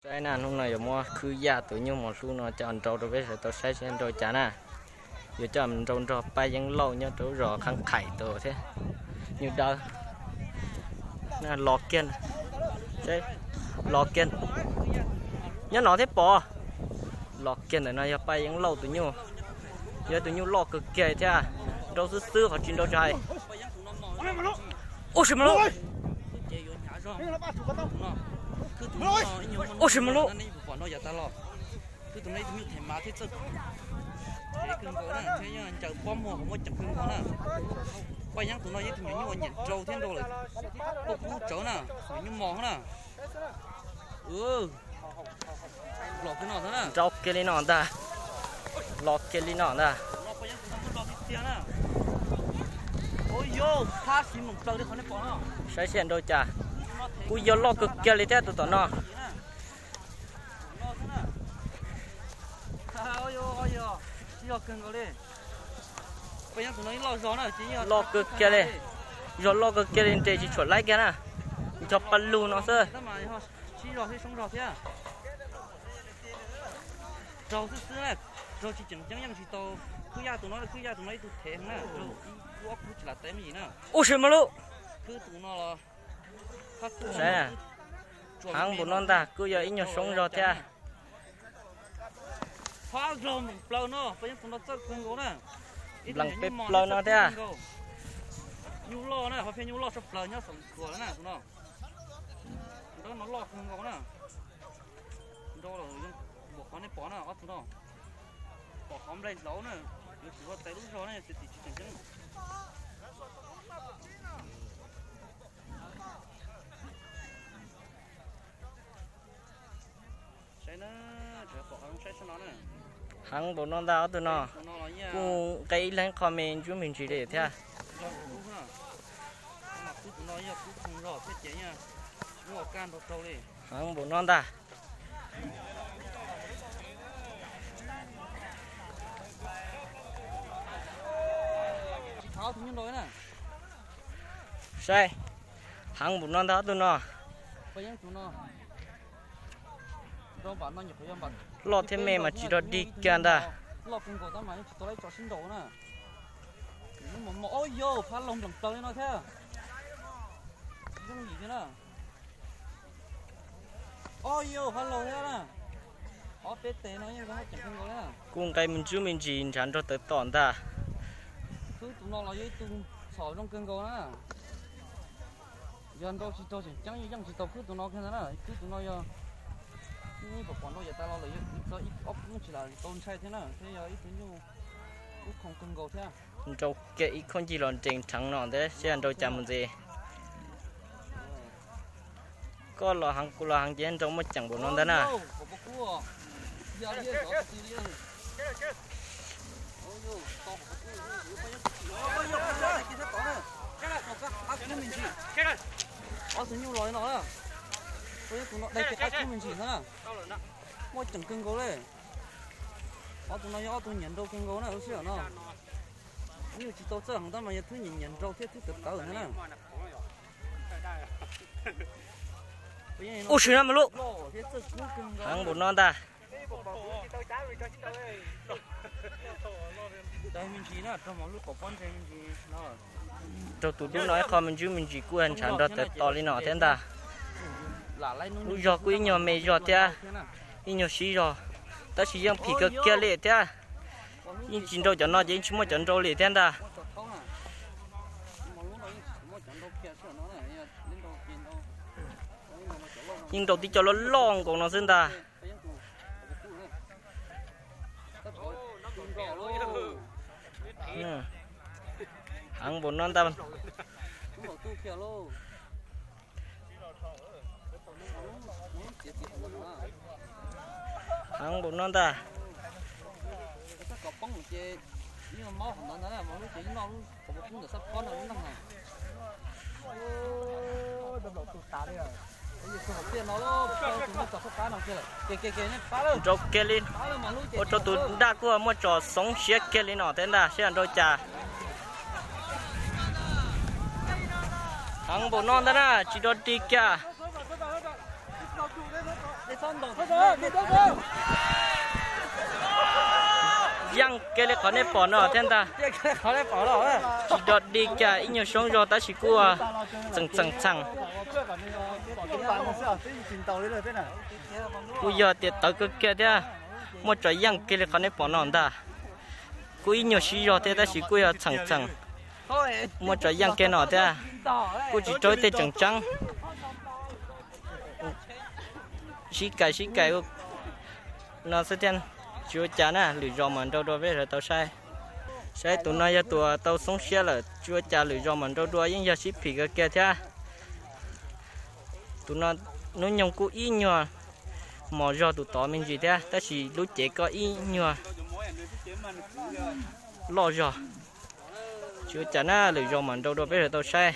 Saib na, hnub no yuav muab khwb yaj tus nyuj mos hlub no coj nrau rau peb sawv tau saib seb nrau cas na. Yuav coj nrau nrog Paj Yeeb Lauj nyob rau zos Qhab Qhais tau thiab. Nyuj dawb los kiag, los kiag, nyob no thiab pom. Los kiag ntawm no yog Paj Yeeb Lauj tus nyuj, yog tus nyuj loj kawg kiag thiab. Nrau xwb xwb qhov tsis nrau tsis hais. Ub sim mas lub, ub sim mas lub. Paj Yeeb tus no yog ib tug nyuam nyuj uas nyiam nrau thiab nrau lawm, tuaj kub tsawv na, nyuam nyuj mos na. Nrau kiag li no ntag, los kiag li no ntag. Saib seb nrau cas, kuj yog loj kawg kiag li thiab tus tom no. Loj kawg kiag li, zog loj kawg kiag li nres tsis tshua laib kiag na, ncho pa lug no xwb. Raug xwb xwb na, raug tsis tseem ceeb yeej tsis tau. Khwb yaj tus no, khwb yaj tus no ib tug thev na, raug ib kub ob kub tsis lam teb me ntsis na. Ub sim mas lub, khwb tus no los, saib, heev npaum no ntag, kuj yog ib nyuag soob zog thiab. Phab zog nplees plaws no, Paj Yeeb tus no txawj kawg nkaus na. Nplees peb plaws no thiab. Nyuj loj na, ho pheej nyuj loj tshaj plaws nyob Xoom Khuam na tus no. Tus dawb no loj kawg nkaus na. Nrau lawm, npaum qhov nej pom na ob tug no. Pom qhov nplaig hlauv na, yuav tsum ua txais lub zog na, yog tias tim tsis tseem ceeb. Saib na, saib no na. Heev npaum no ntag ob tug no. Kuj nqe ib leeg qho me ntsuab me ntsis li thiab. Heev npaum no ntag. Saib, heev npaum no ntag ob tug no. Loj thiab me mas tsis rog dig kiag ntag. Loj kawg nkaus tab mas yeej tsis tau lawv tso sib nraus na. Phab laug nplees plaws li no thiab. Yooj yim thiab na. Ob yau phab laug thiab na. Ob peb tes no yeej muaj ceem kawg nkaus li na. Kuj nqe me ntsuab me ntsis ntshav nrog tawv tom ntag. Khwb tus no los yog ib tug txhom zoo kawg nkaus na. Yog nrau tsis raug tseem ceeb yeej tsis tau khwb tus no kiag ntag na. Khwb tus no yog ib pom pom nrau yav tas los lawm yog kwv txog ib ob kub tsis lam tau ntshai thiab na, thiab yog ib tug nyuj kub khoom kawg nkaus thiab. Nrau kiag ib khooj ncig los nrees rheev no thiab seb nrau cas mus ntxiv. Koj los heev kuv los heev ces nrau muaj ceem npaum no ntag na. Ob tug nyuj los li no, tus no dai kiag qab kub me ntsis ntag na. Muaj ceem kawg nkaus li. Ob tug no yog ob tug nyiam nrau kawg nkaus na, lub sij hawm no. Nyuj tsis tau txawj heev tab mas yog twb nyiam nyiam nrau thiab twb tawv tawv ntag na. Ub sim na mas lub, heev npaum no ntag. Raug tus dub no ib qho me ntsuab me ntsis kuj ntshav nrog tawv to li no thiab ntag. Lub zog kuj ib nyuag me zog thiab, ib nyuag sib zog, tab sis yeej phim kawg kiag li thiab. Yeej tsis nrau cov no ces yeej tsis muaj cov nrau li thiab ntag. Yeej nrau tib co loj loj nkaus no xwb ntag. Heev npaum no ntag. Heev npaum no ntag. Nrau kiag li, ua rau tus nraj kuj muaj tsos xoov siab kiag li no thiab ntag, seb nrau cas. Heev npaum no ntag na, tsis rog dig kiag. Yeej kiag li qhov nej pom no thiab ntag. Tsis dog dig kiag ib nyuag soob zog tab sis kuj txheem txheem txheem. Kuj yog tias tawv kawg kiag thiab. Muaj tso yeej kiag li qhov nej pom no ntag. Kuj ib nyuag sib zog thiab tab sis kuj yog txheem txheem. Muaj tso yeej kiag no thiab. Kuj tsis raug ib teg tseem tseeb. Sib kais sib kais no xwb thiab. Tsis ua cas na, lwm zaus mam nrau dua peb sawv tau saib. Saib tus no yog tus tau xoob siab lawm, tsis ua cas, lwm zaus mam nrau dua, yeej yog sib phim kawg kiag thiab. Tus no hnub nyoog kuj ib nyuag mos zog tus tod me ntsis thiab tab sis lub cev kuj ib nyuag loj zog. Tsis ua cas na, lwm zaus mam nrau dua peb sawv tau saib.